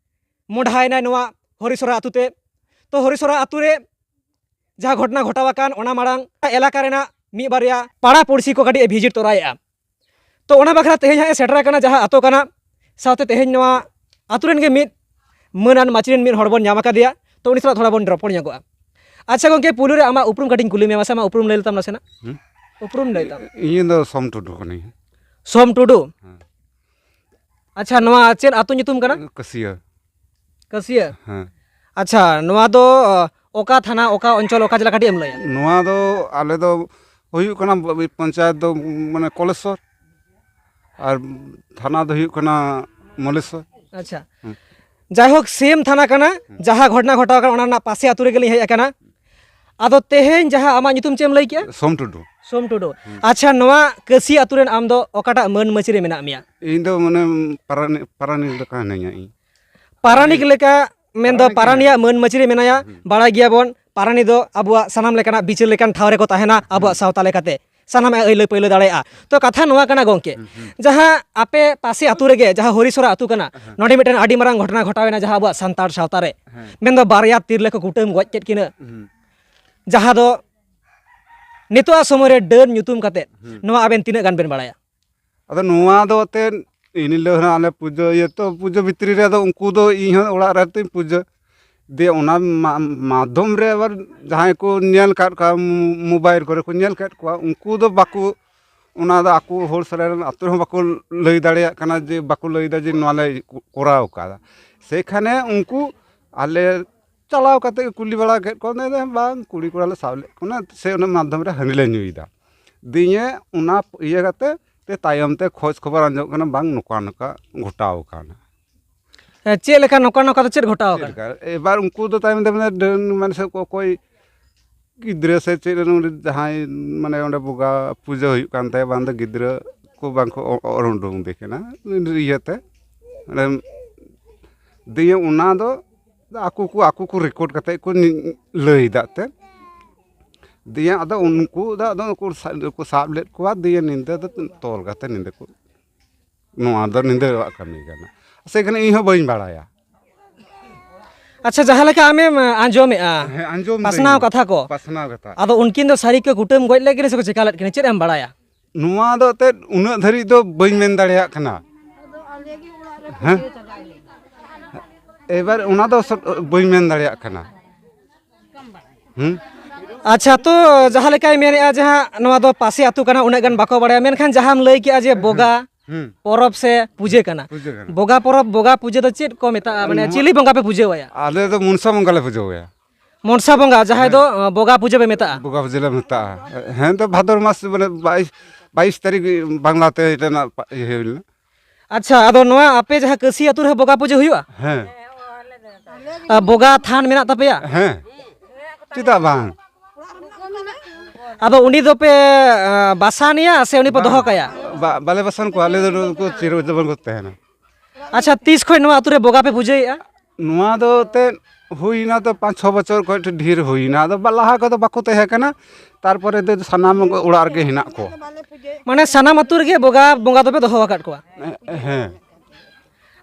ᱢᱚᱰᱦᱟᱭᱮᱱᱟᱭ ᱱᱚᱣᱟ ᱦᱚᱨᱤᱥᱚᱨᱟ ᱟᱹᱛᱩ ᱛᱮ᱾ ᱛᱚ ᱦᱚᱨᱤᱥᱚᱨᱟ ᱟᱹᱛᱩ ᱨᱮ ᱡᱟᱦᱟᱸ ᱜᱷᱚᱴᱚᱱᱟ ᱜᱷᱚᱴᱟᱣ ᱟᱠᱟᱱ, ᱚᱱᱟ ᱢᱟᱲᱟᱝ ᱮᱞᱟᱠᱟ ᱨᱮᱱᱟᱜ ᱢᱤᱫ ᱵᱟᱨᱭᱟ ᱯᱟᱲᱟ ᱯᱩᱲᱥᱤ ᱠᱚ ᱠᱟᱹᱴᱤᱡ ᱮ ᱵᱷᱤᱡᱤᱴ ᱛᱚᱨᱟᱭᱮᱫᱼᱟ᱾ ᱛᱚ ᱚᱱᱟ ᱵᱟᱠᱷᱨᱟ ᱛᱮᱦᱮᱧ ᱦᱟᱸᱜ ᱮ ᱥᱮᱴᱮᱨ ᱟᱠᱟᱱᱟ ᱡᱟᱦᱟᱸ ᱟᱛᱳ ᱠᱟᱱᱟ, ᱥᱟᱶᱛᱮ ᱛᱮᱦᱮᱧ ᱱᱚᱣᱟ ᱟᱛᱳ ᱨᱮᱱ ᱜᱮ ᱢᱤᱫ ᱢᱟᱹᱱᱟᱱ ᱢᱟᱹᱪᱤ ᱨᱮᱱ ᱢᱤᱫ ᱦᱚᱲ ᱵᱚᱱ ᱧᱟᱢ ᱟᱠᱟᱫᱮᱭᱟ᱾ ᱛᱚ ᱩᱱᱤ ᱥᱟᱞᱟᱜ ᱛᱷᱚᱲᱟ ᱵᱚᱱ ᱨᱚᱯᱚᱲ ᱧᱚᱜᱚᱜᱼᱟ᱾ ᱟᱪᱪᱷᱟ ᱜᱚᱝᱠᱮ, ᱯᱩᱭᱞᱩ ᱨᱮ ᱟᱢᱟᱜ ᱩᱯᱨᱩᱢ ᱠᱟᱹᱴᱤᱡ ᱤᱧ ᱠᱩᱞᱤ ᱢᱮᱭᱟ, ᱢᱟᱥᱮ ᱟᱢᱟᱜ ᱩᱯᱨᱩᱢ ᱞᱟᱹᱭ ᱞᱮᱛᱟᱢ ᱱᱟᱥᱮᱱᱟᱜ᱾ ᱦᱩᱸ? ᱩᱯᱨᱩᱢ ᱞᱟᱹᱭ ᱛᱟᱢ᱾ ᱤᱧ ᱫᱚ ᱥᱚᱢ ᱴᱩᱰᱩ ᱠᱟᱹᱱᱟᱹᱧ᱾ ᱥᱚᱢ ᱴᱩᱰᱩ? ᱦᱮᱸ᱾ ᱟᱪᱪᱷᱟ, ᱱᱚᱣᱟ ᱪᱮᱫ ᱟᱹᱛᱩ ᱧᱩᱛᱩᱢ ᱠᱟᱱᱟ? ᱠᱟᱹᱥᱤᱭᱟᱹ᱾ ᱠᱟᱹᱥᱤᱭᱟᱹ? ᱦᱮᱸ᱾ ᱟᱪᱪᱷᱟ, ᱱᱚᱣᱟ ᱫᱚ ᱚᱠᱟ ᱛᱷᱟᱱᱟ, ᱚᱠᱟ ᱚᱧᱪᱚᱞ, ᱚᱠᱟ ᱡᱮᱞᱟ, ᱠᱟᱹᱴᱤᱡ ᱮᱢ ᱞᱟᱹᱭᱟ? ᱱᱚᱣᱟ ᱫᱚ ᱟᱞᱮ ᱫᱚ ᱦᱩᱭᱩᱜ ᱠᱟᱱᱟ ᱯᱚᱧᱪᱟᱭᱮᱛ ᱫᱚ ᱢᱟᱱᱮ ᱠᱚᱞᱮᱥᱚᱨ ᱟᱨ ᱛᱷᱟᱱᱟ ᱫᱚ ᱦᱩᱭᱩᱜ ᱠᱟᱱᱟ ᱢᱚᱞᱮᱥᱚᱨ᱾ ᱟᱪᱪᱷᱟ᱾ ᱦᱩᱸ᱾ ᱡᱟᱭᱦᱳᱠ, ᱥᱮᱢ ᱛᱷᱟᱱᱟ ᱠᱟᱱᱟ, ᱦᱩᱸ᱾ ᱡᱟᱦᱟᱸ ᱜᱷᱚᱴᱚᱱᱟ ᱜᱷᱚᱴᱟᱣ ᱟᱠᱟᱱᱟ, ᱚᱱᱟ ᱨᱮᱱᱟᱜ ᱯᱟᱥᱮ ᱟᱹᱛᱩ ᱨᱮᱜᱮ ᱞᱤᱧ ᱦᱮᱡ ᱟᱠᱟᱱᱟ᱾ ᱟᱫᱚ ᱛᱮᱦᱮᱧ ᱡᱟᱦᱟᱸ ᱟᱢᱟᱜ ᱧᱩᱛᱩᱢ ᱪᱮᱫ ᱮᱢ ᱞᱟᱹᱭ ᱠᱮᱜᱼᱟ? ᱥᱳᱢ ᱴᱩᱰᱩ᱾ ᱥᱳᱢ ᱴᱩᱰᱩ᱾ ᱦᱩᱸ᱾ ᱟᱪᱪᱷᱟ, ᱱᱚᱣᱟ ᱠᱟᱹᱥᱤ ᱟᱹᱛᱩ ᱨᱮᱱ ᱟᱢ ᱫᱚ ᱚᱠᱟᱴᱟᱜ ᱢᱟᱹᱱ ᱢᱟᱹᱪᱤ ᱨᱮ ᱢᱮᱱᱟᱜ ᱢᱮᱭᱟ? ᱤᱧ ᱫᱚ ᱢᱟᱱᱮ ᱯᱟᱨᱟᱱᱤ-, ᱯᱟᱨᱟᱱᱤᱠ ᱞᱮᱠᱟ ᱦᱤᱱᱟᱹᱧᱟ ᱤᱧ᱾ ᱯᱟᱨᱟᱱᱤᱠ ᱯᱟᱨᱟᱱᱤᱠ᱾ ᱞᱮᱠᱟ ᱢᱮᱱᱫᱚ ᱯᱟᱨᱟᱱᱤᱠ ᱯᱟᱨᱟᱱᱤᱭᱟᱜ ᱦᱤᱱᱟᱹᱧᱟ᱾ ᱢᱟᱹᱱ ᱢᱟᱹᱪᱤ ᱨᱮ ᱢᱮᱱᱟᱭᱟ᱾ ᱦᱩᱸ᱾ ᱵᱟᱲᱟᱭ ᱜᱮᱭᱟᱵᱚᱱ, ᱯᱟᱨᱟᱱᱤ ᱫᱚ ᱟᱵᱚᱣᱟᱜ ᱥᱟᱱᱟᱢ ᱞᱮᱠᱟᱱᱟᱜ ᱵᱤᱪᱟᱹᱨ ᱞᱮᱠᱟᱱ ᱴᱷᱟᱶ ᱨᱮᱠᱚ ᱛᱟᱦᱮᱱᱟ ᱟᱵᱚᱣᱟᱜ ᱦᱩᱸ᱾ ᱥᱟᱶᱛᱟ ᱞᱮᱠᱟᱛᱮ᱾ ᱥᱟᱱᱟᱢᱟᱜ ᱮ ᱟᱹᱭᱞᱟᱹ ᱯᱟᱹᱭᱞᱟᱹ ᱫᱟᱲᱮᱭᱟᱜᱼᱟ᱾ ᱛᱚ, ᱠᱟᱛᱷᱟ ᱱᱚᱣᱟ ᱠᱟᱱᱟ ᱜᱚᱝᱠᱮ, ᱦᱩᱸ, ᱦᱩᱸ᱾ ᱡᱟᱦᱟᱸ ᱟᱯᱮ ᱯᱟᱥᱮ ᱟᱹᱛᱩ ᱨᱮᱜᱮ ᱡᱟᱦᱟᱸ ᱦᱚᱨᱤᱥᱚᱨᱟ ᱟᱹᱛᱩ ᱠᱟᱱᱟ, ᱦᱮᱸ᱾ ᱱᱚᱰᱮ ᱢᱤᱫᱴᱮᱱ ᱟᱹᱰᱤ ᱢᱟᱨᱟᱝ ᱜᱷᱚᱴᱚᱱᱟ ᱜᱷᱚᱴᱟᱣ ᱮᱱᱟ ᱡᱟᱦᱟᱸ ᱟᱵᱚᱣᱟᱜ ᱥᱟᱱᱛᱟᱲ ᱥᱟᱶᱛᱟ ᱨᱮ, ᱦᱮᱸ᱾ ᱢᱮᱱᱫᱚ ᱵᱟᱨᱭᱟ ᱛᱤᱨᱞᱟᱹ ᱠᱚ ᱠᱩᱴᱟᱹᱢ ᱜᱚᱡ ᱠᱮᱫ ᱠᱤᱱᱟᱹ, ᱦᱩᱸ᱾ ᱡᱟᱦᱟᱸ ᱫᱚ ᱱᱤᱛᱚᱜᱟᱜ ᱥᱚᱢᱚᱭ ᱨᱮ ᱰᱟᱹᱱ ᱧᱩᱛᱩᱢ ᱠᱟᱛᱮᱫ, ᱦᱩᱸ᱾ ᱱᱚᱣᱟ ᱟᱵᱮᱱ ᱛᱤᱱᱟᱹᱜ ᱜᱟᱱ ᱵᱮᱱ ᱵᱟᱲᱟᱭᱟ? ᱟᱫᱚ ᱱᱚᱣᱟ ᱫᱚ ᱮᱱᱛᱮᱫ ᱮᱱ ᱦᱤᱞᱳᱜ ᱦᱚᱸ ᱟᱞᱮ ᱯᱩᱡᱟᱹ ᱤᱭᱟᱹ ᱛᱚ, ᱯᱩᱡᱟᱹ ᱵᱷᱤᱛᱨᱤ ᱨᱮ ᱟᱫᱚ ᱩᱱᱠᱩ ᱫᱚ ᱤᱧ ᱦᱚᱸ ᱚᱲᱟᱜ ᱨᱮ ᱛᱤᱧ ᱯᱩᱡᱟᱹ᱾ ᱫᱤᱭᱮ ᱚᱱᱟ ᱢᱟ-, ᱢᱟᱫᱽᱫᱷᱚᱢ ᱨᱮ ᱟᱵᱟᱨ ᱡᱟᱦᱟᱸᱭ ᱠᱚ ᱧᱮᱞ ᱠᱟᱫ ᱠᱚᱣᱟ, ᱢᱳ-, ᱢᱳᱵᱟᱭᱤᱞ ᱠᱚᱨᱮ ᱠᱚ ᱧᱮᱞ ᱠᱮᱫ ᱠᱚᱣᱟ, ᱩᱱᱠᱩ ᱫᱚ ᱵᱟᱠᱚ, ᱚᱱᱟ ᱫᱚ ᱟᱠᱚ ᱦᱚᱲ ᱥᱟᱞᱟᱜ ᱨᱮᱱ ᱟᱛᱳ ᱨᱮᱦᱚᱸ ᱵᱟᱠᱚ ᱞᱟᱹᱭ ᱫᱟᱲᱮᱭᱟᱜ ᱠᱟᱱᱟ ᱡᱮ, ᱵᱟᱠᱚ ᱞᱟᱹᱭᱫᱟ ᱡᱮ ᱱᱚᱣᱟ ᱞᱮ ᱠᱚᱨᱟᱣ ᱠᱟᱫᱟ᱾ ᱥᱮᱠᱷᱟᱱᱮ ᱩᱱᱠᱩ ᱟᱞᱮ ᱪᱟᱞᱟᱣ ᱠᱟᱛᱮ ᱠᱩᱞᱤ ᱵᱟᱲᱟ ᱠᱮᱫ ᱠᱚᱣᱟ, ᱵᱟᱝ, ᱠᱩᱲᱤ ᱠᱚᱲᱟ ᱞᱮ ᱥᱟᱵ ᱞᱮᱫ ᱠᱚᱣᱟ, ᱥᱮ ᱚᱱᱟ ᱢᱟᱫᱽᱫᱷᱚᱢ ᱨᱮ ᱦᱟᱺᱰᱤ ᱞᱮ ᱧᱩᱭᱮᱫᱟ᱾ ᱫᱤᱭᱮ ᱚᱱᱟ ᱤᱭᱟᱹ ᱠᱟᱛᱮ ᱛᱮ ᱛᱟᱭᱚᱢ ᱛᱮ ᱠᱷᱚᱡᱽ ᱠᱷᱚᱵᱚᱨ ᱟᱸᱡᱚᱢᱚᱜ ᱠᱟᱱᱟ, ᱵᱟᱝ, ᱱᱚᱝᱠᱟ ᱱᱚᱝᱠᱟ ᱜᱷᱚᱴᱟᱣ ᱠᱟᱱᱟ᱾ ᱦᱮᱸ, ᱪᱮᱫ ᱞᱮᱠᱟ ᱱᱚᱝᱠᱟ ᱱᱚᱝᱠᱟ ᱫᱚ ᱪᱮᱫ ᱜᱷᱚᱴᱟᱣ ᱪᱮᱫ ᱟᱠᱟᱱᱟ? ᱞᱮᱠᱟ? ᱮᱵᱟᱨ ᱩᱱᱠᱩ ᱫᱚ ᱛᱟᱭᱚᱢ ᱛᱮ ᱢᱟᱱᱮ ᱰᱟᱹᱱ ᱢᱟᱱᱮ ᱥᱮ ᱚᱠᱚᱭ ᱜᱤᱫᱽᱨᱟᱹ ᱥᱮ ᱪᱮᱫ ᱨᱮᱱ ᱩᱱᱤ ᱡᱟᱦᱟᱸᱭ ᱢᱟᱱᱮ ᱚᱸᱰᱮ ᱵᱚᱸᱜᱟ ᱯᱩᱡᱟᱹ ᱦᱩᱭᱩᱜ ᱠᱟᱱ ᱛᱟᱭᱟ, ᱵᱟᱝ ᱫᱚ ᱜᱤᱫᱽᱨᱟᱹ ᱠᱚ ᱵᱟᱝ ᱠᱚ ᱚ-, ᱚᱨ ᱩᱰᱩᱝ ᱫᱮ ᱠᱟᱱᱟ ᱤᱭᱟᱹᱛᱮ᱾ ᱢᱟᱱᱮ ᱫᱤᱭᱮ ᱚᱱᱟ ᱫᱚ ᱟᱠᱚ ᱠᱚ, ᱟᱠᱚ ᱠᱚ ᱨᱮᱠᱚᱨᱰ ᱠᱟᱛᱮ ᱠᱚ ᱞᱟᱹᱭ ᱫᱟ ᱛᱮ᱾ ᱫᱤᱭᱮ ᱟᱫᱚ ᱩᱱᱠᱩ ᱫᱚ ᱟᱫᱚ ᱠᱚ ᱥᱟ-, ᱠᱚ ᱥᱟᱵ ᱞᱮᱫ ᱠᱚᱣᱟ, ᱫᱤᱭᱮ ᱧᱤᱫᱟᱹ ᱫᱚ ᱛᱚᱞ ᱠᱟᱛᱮ ᱧᱤᱫᱟᱹ ᱠᱚ, ᱱᱚᱣᱟ ᱫᱚ ᱧᱤᱫᱟᱹᱣᱟᱜ ᱠᱟᱹᱢᱤ ᱠᱟᱱᱟ᱾ ᱥᱮ ᱠᱷᱟᱱ ᱤᱧ ᱦᱚᱸ ᱵᱟᱹᱧ ᱵᱟᱲᱟᱭᱟ᱾ ᱟᱪᱪᱷᱟ, ᱡᱟᱦᱟᱸ ᱞᱮᱠᱟ ᱟᱢᱮᱢ, ᱟᱸ, ᱟᱸᱡᱚᱢᱮᱜᱼᱟ, ᱦᱮᱸ, ᱟᱸᱡᱚᱢ ᱯᱟᱥᱱᱟᱣ ᱫᱟᱹᱧ᱾ ᱠᱟᱛᱷᱟ ᱠᱚ᱾ ᱯᱟᱥᱱᱟᱣ ᱠᱟᱛᱷᱟ᱾ ᱟᱫᱚ ᱩᱱᱠᱤᱱ ᱫᱚ ᱥᱟᱹᱨᱤ ᱠᱚ ᱠᱩᱴᱟᱹᱢ ᱜᱚᱡ ᱞᱮᱫ ᱠᱤᱱᱟ ᱥᱮ ᱠᱚ ᱪᱮᱠᱟ ᱞᱮᱫ ᱠᱤᱱᱟ, ᱪᱮᱫ ᱮᱢ ᱵᱟᱲᱟᱭᱟ? ᱱᱚᱣᱟ ᱫᱚ ᱮᱱᱛᱮᱫ ᱩᱱᱟᱹᱜ ᱫᱷᱟᱹᱨᱤᱡ ᱫᱚ ᱵᱟᱹᱧ ᱢᱮᱱ ᱫᱟᱲᱮᱭᱟᱜ ᱠᱟᱱᱟ᱾ ᱦᱮᱸ? ᱮᱵᱟᱨ ᱚᱱᱟ ᱫᱚ ᱥᱚ-, ᱵᱟᱹᱧ ᱢᱮᱱ ᱫᱟᱲᱮᱭᱟᱜ ᱠᱟᱱᱟ᱾ ᱦᱩᱸ? ᱟᱪᱪᱷᱟ, ᱛᱚ ᱡᱟᱦᱟᱸ ᱞᱮᱠᱟᱭ ᱢᱮᱱᱮᱫᱼᱟ, ᱡᱟᱦᱟᱸ ᱱᱚᱣᱟ ᱫᱚ ᱯᱟᱥᱮ ᱟᱹᱛᱩ ᱠᱟᱱᱟ, ᱩᱱᱟᱹᱜ ᱜᱟᱱ ᱵᱟᱠᱚ ᱵᱟᱲᱟᱭᱟ, ᱢᱮᱱᱠᱷᱟᱱ ᱡᱟᱦᱟᱸᱢ ᱞᱟᱹᱭ ᱠᱮᱜᱼᱟ ᱡᱮ ᱵᱚᱸᱜᱟ ᱦᱩᱸ᱾ ᱯᱚᱨᱚᱵᱽ ᱥᱮ ᱯᱩᱡᱟᱹ ᱠᱟᱱᱟ, ᱯᱩᱡᱟᱹ ᱠᱟᱱᱟ᱾ ᱵᱚᱸᱜᱟ ᱯᱚᱨᱚᱵᱽ, ᱵᱚᱸᱜᱟ ᱯᱩᱡᱟᱹ ᱫᱚ ᱪᱮᱫ ᱠᱚ ᱢᱮᱛᱟᱜᱼᱟ? ᱢᱟᱱᱮ ᱱᱚᱣᱟ ᱪᱤᱞᱤ ᱵᱚᱸᱜᱟ ᱯᱮ ᱯᱩᱡᱟᱹ ᱟᱭᱟ? ᱟᱞᱮ ᱫᱚ ᱢᱚᱱᱥᱟ ᱵᱚᱸᱜᱟ ᱞᱮ ᱯᱩᱡᱟᱹ ᱟᱭᱟ᱾ ᱢᱚᱱᱥᱟ ᱵᱚᱸᱜᱟ, ᱡᱟᱦᱟᱸᱭ ᱦᱮᱸ᱾ ᱫᱚ, ᱟᱸ, ᱵᱚᱸᱜᱟ ᱯᱩᱡᱟᱹ ᱯᱮ ᱢᱮᱛᱟᱜᱼᱟ᱾ ᱵᱚᱸᱜᱟ ᱯᱩᱡᱟᱹ ᱞᱮ ᱢᱮᱛᱟᱜᱼᱟ᱾ ᱦᱮᱸ, ᱫᱚ ᱵᱷᱟᱫᱚᱨ ᱢᱟᱥ, ᱢᱟᱱᱮ, ᱵᱟᱭᱤᱥ, ᱵᱟᱭᱤᱥ ᱛᱟᱹᱨᱤᱠᱷ ᱵᱟᱝᱞᱟᱛᱮ ᱨᱮᱱᱟᱜ ᱯᱟ-, ᱤᱭᱟᱹ ᱦᱩᱭ ᱞᱮᱱᱟ᱾ ᱟᱪᱪᱷᱟ, ᱟᱫᱚ ᱱᱚᱣᱟ ᱟᱯᱮ ᱡᱟᱦᱟᱸ ᱠᱟᱹᱥᱤ ᱟᱹᱛᱩ ᱨᱮᱦᱚᱸ ᱵᱚᱸᱜᱟ ᱯᱩᱡᱟᱹ ᱦᱩᱭᱩᱜᱼᱟ? ᱦᱮᱸ᱾ ᱟᱨ ᱵᱚᱸᱜᱟ ᱛᱷᱟᱱ ᱢᱮᱱᱟᱜ ᱛᱟᱯᱮᱭᱟ? ᱦᱮᱸ᱾ ᱪᱮᱫᱟᱜ ᱵᱟᱝ? ᱟᱫᱚ ᱩᱱᱤ ᱫᱚᱯᱮ, ᱟᱸ, ᱵᱟᱥᱟᱱᱮᱭᱟ ᱥᱮ ᱩᱱᱤ ᱯᱮ ᱫᱚᱦᱚ ᱵᱟᱝ᱾ ᱠᱟᱭᱟ? ᱵᱟ-, ᱵᱟᱞᱮ ᱵᱟᱥᱟᱱ ᱠᱚᱣᱟ, ᱟᱞᱮ ᱫᱚ ᱱᱩᱠᱩ ᱪᱤᱨᱚ ᱡᱤᱵᱚᱱ ᱠᱚ ᱛᱟᱦᱮᱱᱟ᱾ ᱟᱪᱪᱷᱟ, ᱛᱤᱥ ᱠᱷᱚᱱ ᱱᱚᱣᱟ ᱟᱹᱛᱩ ᱨᱮ ᱵᱚᱸᱜᱟ ᱯᱮ ᱯᱩᱡᱟᱹᱭᱮᱫᱼᱟ? ᱱᱚᱣᱟ ᱫᱚ ᱮᱱᱛᱮᱫ ᱦᱩᱭᱱᱟ ᱛᱚ ᱯᱟᱸᱪ ᱪᱷᱚ ᱵᱚᱪᱷᱚᱨ ᱠᱷᱚᱱ ᱰᱷᱮᱨ ᱦᱩᱭᱱᱟ᱾ ᱟᱫᱚ ᱵᱟ-, ᱞᱟᱦᱟ ᱠᱚᱫᱚ ᱵᱟᱠᱚ ᱛᱟᱦᱮᱸ ᱠᱟᱱᱟ, ᱛᱟᱨᱯᱚᱨᱮ ᱫᱚ ᱥᱟᱱᱟᱢ ᱚᱲᱟᱜ ᱨᱮᱜᱮ ᱦᱮᱱᱟᱜ ᱠᱚᱣᱟ᱾ ᱢᱟᱱᱮ ᱥᱟᱱᱟᱢ ᱟᱹᱛᱩ ᱨᱮᱜᱮ ᱵᱚᱸᱜᱟ, ᱵᱚᱸᱜᱟ ᱫᱚᱯᱮ ᱫᱚᱦᱚ ᱟᱠᱟᱫ ᱠᱚᱣᱟ? ᱦᱮᱸ᱾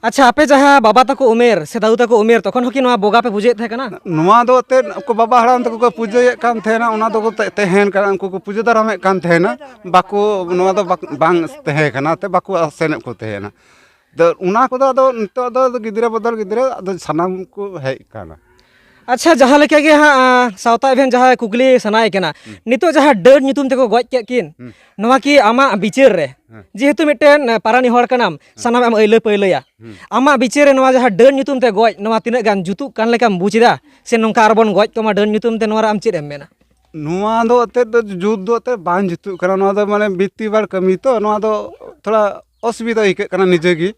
ᱟᱪᱪᱷᱟ, ᱟᱯᱮ ᱡᱟᱦᱟᱸ ᱵᱟᱵᱟ ᱛᱟᱠᱚ ᱩᱢᱮᱨ ᱥᱮ ᱫᱟᱫᱩ ᱛᱟᱠᱚ ᱩᱢᱮᱨ, ᱛᱚᱠᱷᱚᱱ ᱦᱚᱸ ᱠᱤ ᱱᱚᱣᱟ ᱵᱚᱸᱜᱟ ᱯᱮ ᱯᱩᱡᱟᱹᱭᱮᱫ ᱛᱟᱦᱮᱸ ᱠᱟᱱᱟ? ᱱᱚᱣᱟ ᱫᱚ ᱮᱱᱛᱮᱫ ᱩᱱᱠᱩ ᱵᱟᱵᱟ ᱦᱟᱲᱟᱢ ᱛᱟᱠᱚ ᱠᱚ ᱯᱩᱡᱟᱹᱭᱮᱫ ᱠᱟᱱ ᱛᱟᱦᱮᱱᱟ, ᱚᱱᱟ ᱫᱚᱠᱚ ᱛᱮ-, ᱛᱟᱦᱮᱸᱱ ᱠᱟᱱᱟ, ᱩᱱᱠᱩ ᱠᱚ ᱯᱩᱡᱟᱹ ᱫᱟᱨᱟᱢᱮᱫ ᱠᱟᱱ ᱛᱟᱦᱮᱱᱟ, ᱵᱟᱠᱚ, ᱱᱚᱣᱟ ᱫᱚ ᱵᱟᱠ-, ᱵᱟᱝ ᱛᱟᱦᱮᱸ ᱠᱟᱱᱟ, ᱛᱮ ᱵᱟᱠᱚ ᱟᱥᱮᱱᱮᱫ ᱠᱚ ᱛᱟᱦᱮᱱᱟ᱾ ᱟᱫᱚ ᱚᱱᱟ ᱠᱚᱫᱚ ᱟᱫᱚ ᱱᱤᱛᱚᱜ ᱫᱚ ᱜᱤᱫᱽᱨᱟᱹ ᱵᱚᱫᱚᱞ ᱜᱤᱫᱽᱨᱟᱹ ᱟᱫᱚ ᱥᱟᱱᱟᱢ ᱠᱚ ᱦᱮᱡ ᱟᱠᱟᱱᱟ᱾ ᱟᱪᱪᱷᱟ, ᱡᱟᱦᱟᱸ ᱞᱮᱠᱟ ᱜᱮ ᱦᱟᱸᱜ, ᱟᱸ, ᱥᱟᱶᱛᱟ ᱮᱵᱷᱮᱱ ᱡᱟᱦᱟᱸ ᱠᱩᱠᱞᱤ ᱥᱟᱱᱟᱭᱮ ᱠᱟᱱᱟ, ᱦᱩᱸ᱾ ᱱᱤᱛᱚᱜ ᱡᱟᱦᱟᱸ ᱰᱟᱹᱱ ᱧᱩᱛᱩᱢ ᱛᱮᱠᱚ ᱜᱚᱡ ᱠᱮᱫ ᱠᱤᱱ, ᱦᱩᱸ᱾ ᱱᱚᱣᱟ ᱠᱤ ᱟᱢᱟᱜ ᱵᱤᱪᱟᱹᱨ ᱨᱮ, ᱦᱮᱸ᱾ ᱡᱮᱦᱮᱛᱩ ᱢᱤᱫᱴᱮᱱ, ᱟᱸ, ᱯᱟᱨᱟᱱᱤ ᱦᱚᱲ ᱠᱟᱱᱟᱢ, ᱦᱮᱸ᱾ ᱥᱟᱱᱟᱢᱟᱜ ᱮᱢ ᱟᱹᱭᱞᱟᱹ ᱯᱟᱹᱭᱞᱟᱹᱭᱟ, ᱦᱩᱸ᱾ ᱟᱢᱟᱜ ᱵᱤᱪᱟᱹᱨ ᱨᱮ ᱱᱚᱣᱟ ᱡᱟᱦᱟᱸ ᱰᱟᱹᱱ ᱧᱩᱛᱩᱢ ᱛᱮ ᱜᱚᱡ, ᱱᱚᱣᱟ ᱛᱤᱱᱟᱹᱜ ᱜᱟᱱ ᱡᱩᱛᱩᱜ ᱠᱟᱱ ᱞᱮᱠᱟᱢ ᱵᱩᱡᱽ ᱮᱫᱟ, ᱥᱮ ᱱᱚᱝᱠᱟ ᱟᱨᱵᱚᱱ ᱜᱚᱡ ᱠᱚᱢᱟ ᱰᱟᱹᱱ ᱧᱩᱛᱩᱢ ᱛᱮ, ᱱᱚᱣᱟ ᱨᱮ ᱟᱢ ᱪᱮᱫ ᱮᱢ ᱢᱮᱱᱟ? ᱱᱚᱣᱟ ᱫᱚ ᱮᱱᱛᱮᱫ ᱫᱚ ᱡᱩᱛ ᱫᱚ ᱮᱱᱛᱮᱫ ᱵᱟᱝ ᱡᱩᱛᱩᱜ ᱠᱟᱱᱟ, ᱱᱚᱣᱟ ᱫᱚ ᱢᱟᱱᱮ ᱵᱤᱛᱛᱤ ᱵᱟᱲ ᱠᱟᱹᱢᱤ ᱛᱚ, ᱱᱚᱣᱟ ᱫᱚ ᱛᱷᱚᱲᱟ ᱚᱥᱩᱵᱤᱫᱷᱟ ᱟᱹᱭᱠᱟᱹᱜ ᱠᱟᱱᱟ ᱱᱤᱡᱮ ᱜᱮ᱾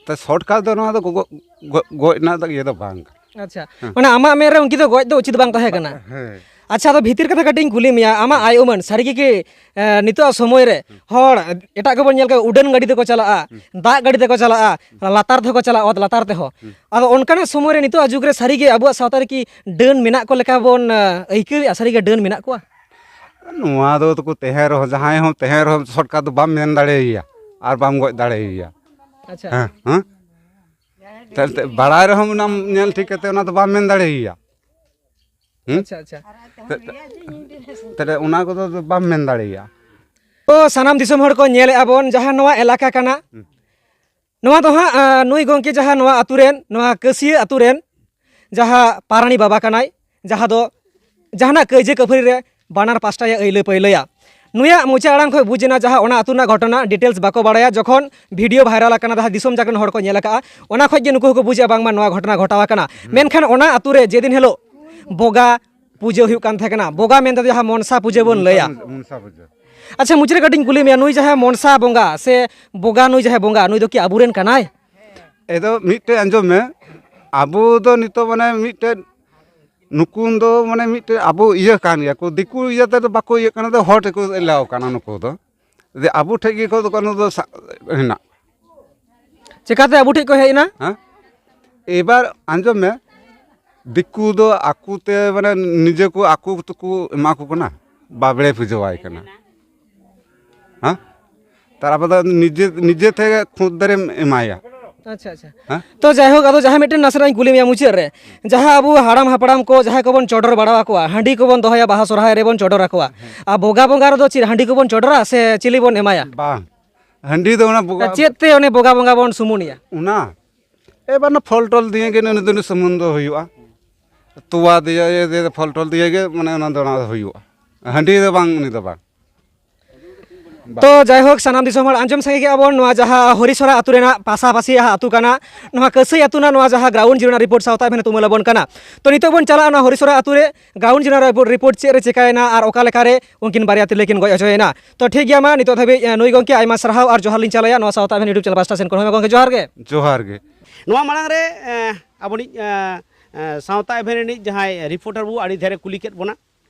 ᱛᱚ shortcut ᱫᱚ ᱱᱚᱣᱟ ᱫᱚ ᱜᱚ-, ᱜᱚ-, ᱜᱚᱡ ᱨᱮᱱᱟᱜ ᱫᱚ ᱤᱭᱟᱹ ᱫᱚ ᱵᱟᱝ ᱠᱟᱱᱟ᱾ ᱟᱪᱪᱷᱟ, ᱦᱮᱸ᱾ ᱢᱟᱱᱮ ᱟᱢᱟᱜ ᱢᱮᱫ ᱨᱮ ᱩᱱᱠᱤᱱ ᱫᱚ ᱜᱚᱡ ᱫᱚ ᱩᱪᱤᱛ ᱵᱟᱝ ᱛᱟᱦᱮᱸ ᱠᱟᱱᱟ᱾ ᱦᱮᱸ᱾ ᱟᱪᱪᱷᱟ, ᱟᱫᱚ ᱵᱷᱤᱛᱤᱨ ᱠᱟᱛᱷᱟ ᱠᱟᱹᱴᱤᱡ ᱤᱧ ᱠᱩᱞᱤ ᱢᱮᱭᱟ, ᱟᱢᱟᱜ ᱟᱭ ᱩᱢᱟᱹᱱ ᱥᱟᱹᱨᱤ ᱜᱮ ᱠᱤ, ᱮ, ᱱᱤᱛᱚᱜ ᱥᱚᱢᱚᱭ ᱨᱮ ᱦᱮᱸ᱾ ᱦᱚᱲ ᱮᱴᱟᱜ ᱠᱚᱵᱚᱱ ᱧᱮᱞ ᱠᱚᱣᱟ, ᱩᱰᱟᱹᱱ ᱜᱟᱹᱰᱤ ᱛᱮᱠᱚ ᱪᱟᱞᱟᱜᱼᱟ, ᱦᱮᱸ᱾ ᱫᱟᱜ ᱜᱟᱹᱰᱤ ᱛᱮᱠᱚ ᱪᱟᱞᱟᱜᱼᱟ, ᱞᱟᱛᱟᱨ ᱛᱮᱦᱚᱸ ᱠᱚ ᱪᱟᱞᱟᱜᱼᱟ, ᱚᱛ ᱞᱟᱛᱟᱨ ᱛᱮᱦᱚᱸ᱾ ᱦᱮᱸ᱾ ᱟᱫᱚ ᱚᱱᱠᱟᱱᱟᱜ ᱥᱚᱢᱚᱭ ᱨᱮ ᱱᱤᱛᱚᱜ ᱡᱩᱜᱽ ᱨᱮ ᱥᱟᱹᱨᱤ ᱜᱮ ᱟᱵᱚᱣᱟᱜ ᱥᱟᱶᱛᱟ ᱨᱮ ᱠᱤ ᱰᱟᱹᱱ ᱢᱮᱱᱟᱜ ᱠᱚ ᱞᱮᱠᱟ ᱵᱚᱱ, ᱮ, ᱟᱹᱭᱠᱟᱹᱣᱮᱫᱼᱟ? ᱥᱟᱹᱨᱤ ᱜᱮ ᱰᱟᱹᱱ ᱢᱮᱱᱟᱜ ᱠᱚᱣᱟ? ᱱᱚᱣᱟ ᱫᱚ ᱛᱟᱠᱚ ᱛᱟᱦᱮᱸ ᱨᱮᱦᱚᱸ, ᱡᱟᱦᱟᱸᱭ ᱦᱚᱸ ᱛᱟᱦᱮᱸ ᱨᱮᱦᱚᱸ shortcut ᱫᱚ ᱵᱟᱢ ᱢᱮᱱ ᱫᱟᱲᱮᱭᱟᱭᱟ ᱟᱨ ᱵᱟᱢ ᱜᱚᱡ ᱫᱟᱲᱮᱭᱟᱭᱟ᱾ ᱟᱪᱪᱷᱟ᱾ ᱦᱮᱸ, ᱦᱮᱸ᱾ ᱛᱟᱦᱞᱮ ᱵᱟᱲᱟᱭ ᱨᱮᱦᱚᱸ ᱚᱱᱟᱢ ᱧᱮᱞ ᱴᱷᱤᱠ ᱠᱟᱛᱮ ᱚᱱᱟ ᱫᱚ ᱵᱟᱢ ᱢᱮᱱ ᱫᱟᱲᱮᱭᱟᱭᱟ᱾ ᱦᱩᱸ? ᱟᱪᱪᱷᱟ, ᱟᱪᱪᱷᱟ᱾ ᱛᱟᱦᱞᱮ ᱚᱱᱟ ᱠᱚᱫᱚ ᱵᱟᱢ ᱢᱮᱱ ᱫᱟᱲᱮᱭᱟᱜᱼᱟ᱾ ᱛᱚ, ᱥᱟᱱᱟᱢ ᱫᱤᱥᱚᱢ ᱦᱚᱲ ᱠᱚ ᱧᱮᱞᱮᱫᱼᱟ ᱵᱚᱱ, ᱡᱟᱦᱟᱸ ᱱᱚᱣᱟ ᱮᱞᱟᱠᱟ ᱠᱟᱱᱟ, ᱦᱩᱸ᱾ ᱱᱚᱣᱟ ᱫᱚ ᱦᱟᱸᱜ, ᱟᱸ, ᱱᱩᱭ ᱜᱚᱢᱠᱮ ᱡᱟᱦᱟᱸ ᱱᱚᱣᱟ ᱟᱹᱛᱩ ᱨᱮᱱ, ᱱᱚᱣᱟ ᱠᱟᱹᱥᱭᱟᱹ ᱟᱹᱛᱩ ᱨᱮᱱ ᱡᱟᱦᱟᱸ ᱯᱟᱨᱟᱱᱤ ᱵᱟᱵᱟ ᱠᱟᱱᱟᱭ, ᱡᱟᱦᱟᱸ ᱫᱚ ᱡᱟᱦᱟᱱᱟᱜ ᱠᱟᱹᱭᱡᱟᱹ ᱠᱟᱹᱯᱷᱟᱹᱨᱤ ᱨᱮ ᱵᱟᱱᱟᱨ ᱯᱟᱥᱴᱟᱭ ᱟᱹᱭᱞᱟᱹ ᱯᱟᱹᱭᱞᱟᱹᱭᱟ᱾ ᱱᱩᱭᱟᱜ ᱢᱚᱪᱟ ᱟᱲᱟᱝ ᱠᱷᱚᱱ ᱵᱩᱡᱽ ᱮᱱᱟ, ᱡᱟᱦᱟᱸ ᱚᱱᱟ ᱟᱹᱛᱩ ᱨᱮᱱᱟᱜ ᱜᱷᱚᱴᱚᱱᱟ details ᱵᱟᱠᱚ ᱵᱟᱲᱟᱭᱟ, ᱡᱚᱠᱷᱚᱱ video viral ᱟᱠᱟᱱᱟ, ᱡᱟᱦᱟᱸ ᱫᱤᱥᱚᱢ ᱡᱟᱠ ᱨᱮᱱ ᱦᱚᱲ ᱠᱚ ᱧᱮᱞ ᱟᱠᱟᱫᱼᱟ, ᱚᱱᱟ ᱠᱷᱚᱱ ᱜᱮ ᱱᱩᱠᱩ ᱦᱚᱸᱠᱚ ᱵᱩᱡᱽ ᱮᱫᱼᱟ ᱵᱟᱝᱢᱟ ᱱᱚᱣᱟ ᱜᱷᱚᱴᱚᱱᱟ ᱜᱷᱚᱴᱟᱣ ᱟᱠᱟᱱᱟ᱾ ᱦᱩᱸ᱾ ᱢᱮᱱᱠᱷᱟᱱ ᱚᱱᱟ ᱟᱹᱛᱩ ᱨᱮ ᱡᱮᱫᱤᱱ ᱦᱤᱞᱳᱜ ᱵᱚᱸᱜᱟ ᱯᱩᱡᱟᱹ ᱦᱩᱭᱩᱜ ᱠᱟᱱ ᱛᱟᱦᱮᱸ ᱠᱟᱱᱟ, ᱵᱚᱸᱜᱟ ᱢᱮᱱᱛᱮ ᱡᱟᱦᱟᱸ ᱢᱚᱱᱥᱟ ᱯᱩᱡᱟᱹ ᱵᱚᱱ ᱞᱟᱹᱭᱟ᱾ ᱢᱚᱱᱥᱟ ᱯᱩᱡᱟᱹ᱾ ᱟᱪᱪᱷᱟ, ᱢᱩᱪᱟᱹᱫ ᱨᱮ ᱠᱟᱹᱴᱤᱡ ᱤᱧ ᱠᱩᱞᱤ ᱢᱮᱭᱟ, ᱱᱩᱭ ᱡᱟᱦᱟᱸᱭ ᱢᱚᱱᱥᱟ ᱵᱚᱸᱜᱟ ᱥᱮ ᱵᱚᱸᱜᱟ, ᱱᱩᱭ ᱡᱟᱦᱟᱸᱭ ᱵᱚᱸᱜᱟ, ᱱᱩᱭ ᱫᱚ ᱠᱤ ᱟᱵᱚᱨᱮᱱ ᱠᱟᱱᱟᱭ? ᱮᱫᱚ ᱢᱤᱫᱴᱮᱡ ᱟᱸᱡᱚᱢ ᱢᱮ, ᱟᱵᱚ ᱫᱚ ᱱᱤᱛᱚᱜ ᱢᱟᱱᱮ ᱢᱤᱫᱴᱮᱡ, ᱱᱩᱠᱩ ᱫᱚ ᱢᱟᱱᱮ ᱢᱤᱫᱴᱮᱡ ᱟᱵᱚ ᱤᱭᱟᱹ ᱠᱟᱱ ᱜᱮᱭᱟ ᱠᱚ, ᱫᱤᱠᱩ ᱤᱭᱟᱹ ᱛᱮᱫᱚ ᱵᱟᱠᱚ ᱤᱭᱟᱹᱜ ᱠᱟᱱᱟ, ᱫᱚ ᱦᱚᱲ ᱛᱮᱠᱚ ᱮᱞᱟᱣ ᱠᱟᱱᱟ ᱱᱩᱠᱩ ᱫᱚ᱾ ᱡᱮ ᱟᱵᱚ ᱴᱷᱮᱡ ᱜᱮᱠᱚ ᱫᱚᱠᱟᱱ ᱫᱚ ᱥᱟ-, ᱦᱮᱱᱟᱜ᱾ ᱪᱮᱠᱟᱛᱮ ᱟᱵᱚ ᱴᱷᱮᱡ ᱠᱚ ᱦᱮᱡ ᱮᱱᱟ? ᱦᱮᱸ? ᱮᱵᱟᱨ ᱟᱸᱡᱚᱢ ᱢᱮ, ᱫᱤᱠᱩ ᱫᱚ ᱟᱠᱚ ᱛᱮ, ᱢᱟᱱᱮ, ᱱᱤᱡᱮ ᱠᱚ, ᱟᱠᱚ ᱛᱮᱠᱚ ᱮᱢᱟ ᱠᱚ ᱠᱟᱱᱟ, ᱵᱟᱵᱲᱮ ᱯᱩᱡᱟᱹᱣᱟᱭ ᱠᱟᱱᱟ᱾ ᱦᱮᱸ? ᱛᱟᱨ ᱟᱵᱚ ᱫᱚ ᱱᱤᱡᱮ, ᱱᱤᱡᱮ ᱛᱮ ᱠᱷᱩᱫ ᱫᱟᱨᱮᱢ ᱮᱢᱟᱭᱟ᱾ ᱟᱪᱪᱷᱟ, ᱟᱪᱪᱷᱟ᱾ ᱦᱮᱸ? ᱛᱚ, ᱡᱟᱭᱦᱳᱠ, ᱟᱫᱚ ᱡᱟᱦᱟᱸ ᱢᱤᱫᱴᱮᱱ ᱱᱟᱥᱮᱱᱟᱜ ᱤᱧ ᱠᱩᱞᱤ ᱢᱮᱭᱟ ᱢᱩᱪᱟᱹᱫ ᱨᱮ, ᱡᱟᱦᱟᱸ ᱟᱵᱚ ᱦᱟᱲᱟᱢ ᱦᱟᱯᱲᱟᱢ ᱠᱚ ᱡᱟᱦᱟᱸᱭ ᱠᱚᱵᱚᱱ ᱪᱚᱰᱚᱨ ᱵᱟᱲᱟ ᱟᱠᱚᱣᱟ, ᱦᱟᱺᱰᱤ ᱠᱚᱵᱚᱱ ᱫᱚᱦᱚᱭᱟ ᱵᱟᱦᱟ ᱥᱚᱨᱦᱟᱭ ᱨᱮᱵᱚᱱ ᱪᱚᱰᱚᱨ ᱟᱠᱚᱣᱟ, ᱟᱨ ᱵᱚᱸᱜᱟ ᱵᱚᱸᱜᱟ ᱨᱮᱫᱚ ᱪᱮᱫ ᱦᱟᱺᱰᱤ ᱠᱚᱵᱚᱱ ᱪᱚᱰᱚᱨᱟ ᱥᱮ ᱪᱤᱞᱤ ᱵᱚᱱ ᱮᱢᱟᱭᱟ? ᱵᱟᱝ, ᱦᱟᱺᱰᱤ ᱫᱚ ᱚᱱᱟ ᱵᱚᱸᱜᱟ ᱪᱮᱫ ᱛᱮ ᱚᱱᱮ ᱵᱚᱸᱜᱟ ᱵᱚᱸᱜᱟ ᱵᱚᱱ ᱥᱩᱢᱩᱱᱮᱭᱟ? ᱚᱱᱟ ᱮᱵᱟᱨ ᱚᱱᱟ ᱯᱷᱚᱞ ᱴᱚᱞ ᱫᱤᱭᱮ ᱜᱮ ᱱᱩᱭ ᱫᱚ ᱱᱩᱭ ᱥᱩᱢᱩᱱ ᱫᱚ ᱦᱩᱭᱩᱜᱼᱟ, ᱛᱚᱣᱟ ᱫᱤᱭᱮ, ᱤᱭᱟᱹ ᱫᱤᱭᱮ, ᱯᱷᱚᱞ ᱴᱚᱞ ᱫᱤᱭᱮ ᱜᱮ, ᱢᱟᱱᱮ, ᱚᱱᱟ ᱫᱚ, ᱚᱱᱟ ᱫᱚ ᱦᱩᱭᱩᱜᱼᱟ, ᱦᱟᱺᱰᱤ ᱫᱚ ᱵᱟᱝ, ᱩᱱᱤ ᱫᱚ ᱵᱟᱝ᱾ ᱛᱚ, ᱡᱟᱭᱦᱳᱠ, ᱥᱟᱱᱟᱢ ᱫᱤᱥᱚᱢ ᱦᱚᱲ ᱟᱸᱡᱚᱢ ᱥᱟᱸᱜᱮ ᱠᱮᱜᱼᱟ ᱵᱚᱱ ᱱᱚᱣᱟ ᱡᱟᱦᱟᱸ ᱦᱚᱨᱤᱥᱚᱨᱟ ᱟᱹᱛᱩ ᱨᱮᱱᱟᱜ ᱯᱟᱥᱟᱯᱟᱥᱤ ᱡᱟᱦᱟᱸ ᱟᱹᱛᱩ ᱠᱟᱱᱟ, ᱱᱚᱣᱟ ᱠᱟᱹᱥᱟᱹᱭ ᱟᱹᱛᱩ ᱨᱮᱱᱟᱜ ᱱᱚᱣᱟ ᱡᱟᱦᱟᱸ ground zero ᱨᱮᱱᱟᱜ report ᱥᱟᱶᱛᱟ ᱮᱵᱷᱮᱱ ᱛᱩᱢᱟᱹᱞ ᱟᱵᱚᱱ ᱠᱟᱱᱟ᱾ ᱛᱚ, ᱱᱤᱛᱚᱜ ᱵᱚᱱ ᱪᱟᱞᱟᱜᱼᱟ ᱱᱚᱣᱟ ᱦᱚᱨᱤᱥᱚᱨᱟ ᱟᱹᱛᱩ ᱨᱮ, ground zero ᱨᱮᱱᱟᱜ report ᱪᱮᱫ ᱨᱮ ᱪᱤᱠᱟᱭᱮᱱᱟ ᱟᱨ ᱚᱠᱟ ᱞᱮᱠᱟᱨᱮ ᱩᱱᱠᱤᱱ ᱵᱟᱨᱭᱟ ᱛᱤᱨᱞᱟᱹ ᱠᱤᱱ ᱜᱚᱡ ᱦᱚᱪᱚᱭᱮᱱᱟ᱾ ᱛᱚ, ᱴᱷᱤᱠ ᱜᱮᱭᱟ, ᱢᱟ ᱱᱤᱛᱚᱜ ᱫᱷᱟᱹᱵᱤᱡ, ᱮ, ᱱᱩᱭ ᱜᱚᱢᱠᱮ ᱟᱭᱢᱟ ᱥᱟᱨᱦᱟᱣ ᱟᱨ ᱡᱚᱦᱟᱨ ᱞᱤᱧ ᱪᱟᱞᱟᱭᱟ ᱱᱚᱣᱟ ᱥᱟᱶᱛᱟ ᱮᱵᱷᱮᱱ YouTube channel ᱯᱟᱦᱴᱟ ᱥᱮᱱ ᱠᱷᱚᱱ᱾ ᱦᱳᱭ ᱢᱟ ᱜᱚᱢᱠᱮ, ᱡᱚᱦᱟᱨ ᱜᱮ᱾ ᱡᱚᱦᱟᱨ ᱜᱮ᱾ ᱱᱚᱣᱟ ᱢᱟᱲᱟᱝ ᱨᱮ, ᱮ, ᱟᱵᱚᱱᱤᱡ, ᱮ, ᱮ, ᱥᱟᱶᱛᱟ ᱮᱵᱷᱮᱱ ᱨᱤᱱᱤᱡ ᱡᱟᱦᱟᱸᱭ reporter ᱵᱚ ᱟᱹᱰᱤ ᱰᱷᱮᱨᱮ ᱠᱩᱞᱤ ᱠᱮᱫ ᱵᱚᱱᱟ,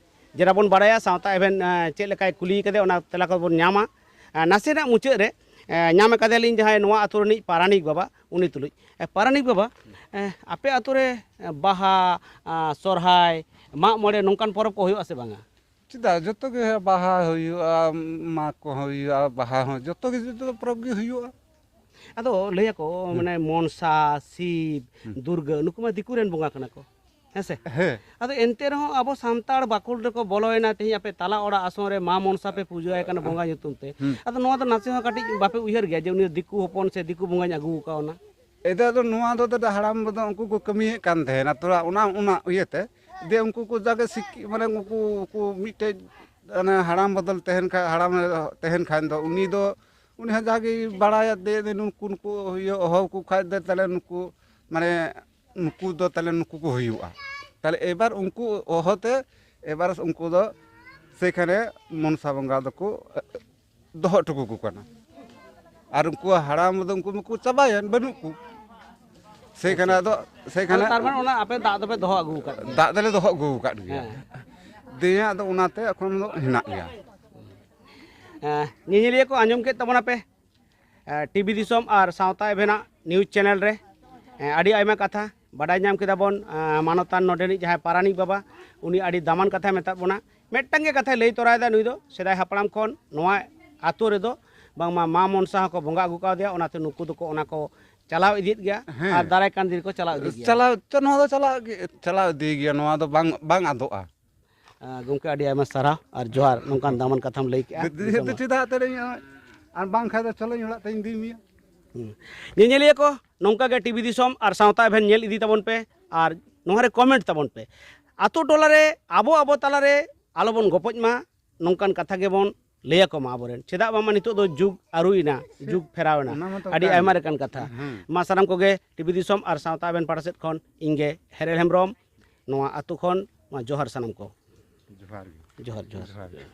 ᱡᱮᱴᱟ ᱵᱚᱱ ᱵᱟᱲᱟᱭᱟ ᱥᱟᱶᱛᱟ ᱮᱵᱷᱮᱱ, ᱮ, ᱪᱮᱫ ᱞᱮᱠᱟᱭ ᱠᱩᱞᱤ ᱠᱟᱫᱮ, ᱚᱱᱟ ᱛᱮᱞᱟ ᱠᱚᱵᱚᱱ ᱧᱟᱢᱟ᱾ ᱮ, ᱱᱟᱥᱮᱱᱟᱜ ᱢᱩᱪᱟᱹᱫ ᱨᱮ, ᱮ, ᱧᱟᱢ ᱟᱠᱟᱫᱟᱞᱤᱧ ᱡᱟᱦᱟᱸᱭ ᱱᱚᱣᱟ ᱟᱛᱳ ᱨᱤᱱᱤᱡ ᱯᱟᱨᱟᱱᱤᱠ ᱵᱟᱵᱟ, ᱩᱱᱤ ᱛᱩᱞᱩᱡ᱾ ᱮ, ᱯᱟᱨᱟᱱᱤᱠ ᱵᱟᱵᱟ, ᱮ, ᱟᱯᱮ ᱟᱛᱳ ᱨᱮ, ᱮ, ᱵᱟᱦᱟ, ᱟ, ᱥᱚᱨᱦᱟᱭ, ᱢᱟᱜ ᱢᱚᱬᱮ ᱱᱚᱝᱠᱟᱱ ᱯᱚᱨᱚᱵᱽ ᱠᱚ ᱦᱩᱭᱩᱜᱼᱟ ᱥᱮ ᱵᱟᱝᱟ? ᱪᱮᱫᱟᱜ, ᱡᱚᱛᱚ ᱜᱮ, ᱵᱟᱦᱟ ᱦᱩᱭᱩᱜᱼᱟ, ᱢᱟᱜᱽ ᱠᱚᱦᱚᱸ ᱦᱩᱭᱩᱜᱼᱟ, ᱵᱟᱦᱟ ᱦᱚᱸ, ᱡᱚᱛᱚ ᱜᱮ, ᱡᱚᱛᱚ ᱯᱚᱨᱚᱵᱽ ᱜᱮ ᱦᱩᱭᱩᱜᱼᱟ᱾ ᱟᱫᱚ ᱞᱟᱹᱭᱟᱠᱚ, ᱦᱩᱸ᱾ ᱢᱟᱱᱮ, ᱢᱚᱱᱥᱟ, ᱥᱤᱵ, ᱦᱩᱸ᱾ ᱫᱩᱨᱜᱟᱹ, ᱱᱩᱠᱩ ᱢᱟ ᱫᱤᱠᱩ ᱨᱮᱱ ᱵᱚᱸᱜᱟ ᱠᱟᱱᱟ ᱠᱚ, ᱦᱮᱸ ᱥᱮ? ᱦᱮᱸ᱾ ᱟᱫᱚ ᱮᱱᱛᱮ ᱨᱮᱦᱚᱸ ᱟᱵᱚ ᱥᱟᱱᱛᱟᱲ ᱵᱟᱠᱷᱳᱞ ᱨᱮᱠᱚ ᱵᱚᱞᱚᱭᱮᱱᱟ, ᱛᱮᱦᱮᱧ ᱟᱯᱮ ᱛᱟᱞᱟ ᱚᱲᱟᱜ ᱟᱥᱚᱱ ᱨᱮ ᱢᱟ ᱢᱚᱱᱥᱟ ᱯᱮ ᱯᱩᱡᱟᱹ ᱟᱭ ᱠᱟᱱᱟ ᱵᱚᱸᱜᱟ ᱧᱩᱛᱩᱢ ᱛᱮ᱾ ᱦᱩᱸ᱾ ᱟᱫᱚ ᱱᱚᱣᱟ ᱫᱚ ᱱᱟᱥᱮ ᱦᱚᱸ ᱠᱟᱹᱴᱤᱡ ᱵᱟᱯᱮ ᱩᱭᱦᱟᱹᱨ ᱜᱮᱭᱟ ᱡᱮ ᱩᱱᱤ ᱫᱚ ᱫᱤᱠᱩ ᱦᱚᱯᱚᱱ ᱥᱮ ᱫᱤᱠᱩ ᱵᱚᱸᱜᱟᱧ ᱟᱹᱜᱩ ᱠᱟᱣᱱᱟ? ᱮᱴᱟᱜ ᱫᱚ, ᱱᱚᱣᱟ ᱫᱚ ᱫᱟᱫᱟ ᱦᱟᱲᱟᱢ ᱫᱚ ᱩᱱᱠᱩ ᱠᱚ ᱠᱟᱹᱢᱤᱭᱮᱫ ᱠᱟᱱ ᱛᱟᱦᱮᱱᱟ, ᱛᱷᱚᱲᱟ ᱚᱱᱟ, ᱚᱱᱟ ᱤᱭᱟᱹᱛᱮ, ᱫᱤᱭᱮ ᱩᱱᱠᱩ ᱠᱚ ᱡᱟᱜᱮ ᱥᱤᱠ-, ᱢᱟᱱᱮ, ᱩᱱᱠᱩ, ᱩᱱᱠᱩ ᱢᱤᱫᱴᱮᱡ, ᱢᱟᱱᱮ, ᱦᱟᱲᱟᱢ ᱵᱚᱫᱚᱞ ᱛᱟᱦᱮᱱ ᱠᱷᱟᱱ, ᱦᱟᱲᱟᱢ ᱛᱟᱦᱮᱱ ᱠᱷᱟᱱ ᱫᱚ, ᱩᱱᱤ ᱫᱚ, ᱩᱱᱤ ᱦᱚᱸ ᱡᱟᱜᱮ ᱵᱟᱲᱟᱭᱟ, ᱫᱮ, ᱫᱮ, ᱱᱩᱠᱩ, ᱱᱩᱠᱩ ᱤᱭᱟᱹ ᱦᱚᱦᱚ ᱟᱠᱚ ᱠᱷᱟᱡ ᱫᱚ, ᱛᱟᱦᱞᱮ ᱱᱩᱠᱩ, ᱢᱟᱱᱮ, ᱱᱩᱠᱩ ᱫᱚ ᱛᱟᱦᱞᱮ ᱱᱩᱠᱩ ᱠᱚ ᱦᱩᱭᱩᱜᱼᱟ᱾ ᱛᱟᱦᱞᱮ ᱮᱵᱟᱨ ᱩᱱᱠᱩ ᱦᱚᱦᱚᱛᱮ, ᱮᱵᱟᱨ ᱩᱱᱠᱩ ᱫᱚ ᱥᱮᱠᱷᱟᱱᱮ ᱢᱚᱱᱥᱟ ᱵᱚᱸᱜᱟ ᱫᱚᱠᱚ ᱫᱚᱦᱚ ᱦᱚᱴᱚ ᱠᱟᱠᱚ ᱠᱟᱱᱟ᱾ ᱟᱨ ᱩᱱᱠᱩ ᱦᱟᱲᱟᱢ ᱫᱚ ᱩᱱᱠᱩ ᱢᱟᱠᱚ ᱪᱟᱵᱟᱭᱮᱱ, ᱵᱟᱹᱱᱩᱜ ᱠᱚ᱾ ᱥᱮᱠᱷᱟᱱᱮ ᱟᱫᱚ, ᱥᱮᱠᱷᱟᱱᱮ ᱟᱫᱚ ᱛᱟᱨ ᱢᱟᱱᱮ ᱚᱱᱟ ᱟᱯᱮ ᱫᱟᱜ ᱫᱚᱯᱮ ᱫᱚᱦᱚ ᱟᱹᱜᱩ ᱟᱠᱟᱫ ᱜᱮᱭᱟ? ᱫᱟᱜ ᱫᱚᱞᱮ ᱫᱚᱦᱚ ᱟᱹᱜᱩ ᱟᱠᱟᱫ ᱜᱮᱭᱟ᱾ ᱦᱮᱸ᱾ ᱫᱤᱭᱮ ᱟᱫᱚ ᱚᱱᱟᱛᱮ ᱮᱠᱷᱚᱱ ᱫᱚ ᱦᱮᱱᱟᱜ ᱜᱮᱭᱟ᱾ ᱦᱮᱸ, ᱧᱮᱧᱮᱞᱤᱭᱟᱹ ᱠᱚ ᱟᱸᱡᱚᱢ ᱠᱮᱫ ᱛᱟᱵᱚᱱᱟᱯᱮ, ᱮ, ᱴᱤᱵᱷᱤ ᱫᱤᱥᱚᱢ ᱟᱨ ᱥᱟᱶᱛᱟ ᱮᱵᱷᱮᱱᱟᱜ news channel ᱨᱮ, ᱮ, ᱟᱹᱰᱤ ᱟᱭᱢᱟ ᱠᱟᱛᱷᱟ ᱵᱟᱰᱟᱭ ᱧᱟᱢ ᱠᱮᱫᱟ ᱵᱚᱱ, ᱟᱸ, ᱢᱟᱱᱚᱛᱟᱱ ᱱᱚᱰᱮᱱᱤᱡ ᱡᱟᱦᱟᱸᱭ ᱯᱟᱨᱟᱱᱤᱠ ᱵᱟᱵᱟ, ᱩᱱᱤ ᱟᱹᱰᱤ ᱫᱟᱢᱟᱱ ᱠᱟᱛᱷᱟᱭ ᱢᱮᱛᱟᱫ ᱵᱚᱱᱟ᱾ ᱢᱤᱫᱴᱟᱝ ᱜᱮ ᱠᱟᱛᱷᱟᱭ ᱞᱟᱹᱭ ᱛᱚᱨᱟᱭᱮᱫᱟ ᱱᱩᱭ ᱫᱚ, ᱥᱮᱫᱟᱭ ᱦᱟᱯᱲᱟᱢ ᱠᱷᱚᱱ ᱱᱚᱣᱟ ᱟᱛᱳ ᱨᱮᱫᱚ ᱵᱟᱝᱢᱟ ᱢᱟ ᱢᱚᱱᱥᱟ ᱦᱚᱸᱠᱚ ᱵᱚᱸᱜᱟ ᱟᱹᱜᱩ ᱠᱟᱣᱫᱮᱭᱟ, ᱚᱱᱟᱛᱮ ᱱᱩᱠᱩ ᱫᱚᱠᱚ ᱚᱱᱟ ᱠᱚ ᱪᱟᱞᱟᱣ ᱤᱫᱤᱭᱮᱫ ᱜᱮᱭᱟ᱾ ᱦᱮᱸ᱾ ᱟᱨ ᱫᱟᱨᱟᱭ ᱠᱟᱱ ᱫᱤᱱ ᱨᱮᱠᱚ ᱪᱟᱞᱟᱣ ᱤᱫᱤ ᱜᱮᱭᱟ᱾ ᱪᱟᱞᱟᱣ, ᱛᱚ, ᱱᱚᱣᱟ ᱫᱚ ᱪᱟᱞᱟᱣ ᱜᱮ, ᱪᱟᱞᱟᱣ ᱤᱫᱤ ᱜᱮᱭᱟ, ᱱᱚᱣᱟ ᱫᱚ ᱵᱟᱝ, ᱵᱟᱝ ᱟᱫᱚᱜᱼᱟ᱾ ᱟᱸ, ᱜᱚᱢᱠᱮ, ᱟᱹᱰᱤ ᱟᱭᱢᱟ ᱥᱟᱨᱦᱟᱣ ᱟᱨ ᱡᱚᱦᱟᱨ, ᱱᱚᱝᱠᱟᱱ ᱫᱟᱢᱟᱱ ᱠᱟᱛᱷᱟᱢ ᱞᱟᱹᱭ ᱠᱮᱜᱼᱟ᱾ ᱫᱤ-, ᱫᱤ-, ᱫᱤᱥᱚᱢ ᱫᱤ-, ᱦᱚᱲ᱾ ᱪᱮᱫᱟᱜ ᱛᱮ ᱤᱧ, ᱟᱨ ᱵᱟᱝᱠᱷᱟᱱ ᱫᱚ ᱪᱚᱞᱚᱧ ᱚᱲᱟᱜ ᱛᱮᱧ ᱤᱫᱤ ᱢᱮᱭᱟ᱾ ᱦᱩᱸ᱾ ᱧᱮᱧᱮᱞᱤᱭᱟᱹ ᱠᱚ, ᱱᱚᱝᱠᱟ ᱜᱮ ᱴᱤᱵᱷᱤ ᱫᱤᱥᱚᱢ ᱟᱨ ᱥᱟᱶᱛᱟ ᱮᱵᱷᱮᱱ ᱧᱮᱞ ᱤᱫᱤ ᱛᱟᱵᱚᱱ ᱯᱮ ᱟᱨ ᱱᱚᱣᱟ ᱨᱮ ᱠᱚᱢᱮᱱᱴ ᱛᱟᱵᱚᱱ ᱯᱮ᱾ ᱟᱛᱳ ᱴᱚᱞᱟ ᱨᱮ ᱟᱵᱚ ᱟᱵᱚ ᱛᱟᱞᱟ ᱨᱮ ᱟᱞᱚ ᱵᱚᱱ ᱜᱚᱯᱚᱡ ᱢᱟ, ᱱᱚᱝᱠᱟᱱ ᱠᱟᱛᱷᱟ ᱜᱮᱵᱚᱱ ᱞᱟᱹᱭ ᱟᱠᱚ ᱢᱟ ᱟᱵᱚᱨᱮᱱ᱾ ᱪᱮᱫᱟᱜ ᱵᱟᱝᱢᱟ ᱱᱤᱛᱚᱜ ᱫᱚ ᱡᱩᱜᱽ ᱟᱹᱨᱩᱭᱮᱱᱟ, ᱡᱩᱜᱽ ᱯᱷᱮᱨᱟᱣ ᱮᱱᱟ, ᱚᱱᱟ ᱢᱟᱛᱚ ᱟᱹᱰᱤ ᱠᱟᱱ ᱟᱭᱢᱟ ᱜᱮ᱾ ᱞᱮᱠᱟᱱ ᱠᱟᱛᱷᱟ᱾ ᱦᱮᱸ᱾ ᱢᱟ ᱥᱟᱱᱟᱢ ᱠᱚᱜᱮ ᱴᱤᱵᱷᱤ ᱫᱤᱥᱚᱢ ᱟᱨ ᱥᱟᱶᱛᱟ ᱮᱵᱷᱮᱱ ᱯᱟᱦᱴᱟ ᱥᱮᱫ ᱠᱷᱚᱱ ᱤᱧ ᱜᱮ ᱦᱮᱨᱮᱞ ᱦᱮᱢᱵᱨᱚᱢ, ᱱᱚᱣᱟ ᱟᱛᱳ ᱠᱷᱚᱱ ᱢᱟ ᱡᱚᱦᱟᱨ ᱥᱟᱱᱟᱢ ᱠᱚ᱾ ᱡᱚᱦᱟᱨ ᱜᱮ᱾ ᱡᱚᱦᱟᱨ, ᱡᱚᱦᱟᱨ᱾ ᱡᱚᱦᱟᱨ ᱜᱮ᱾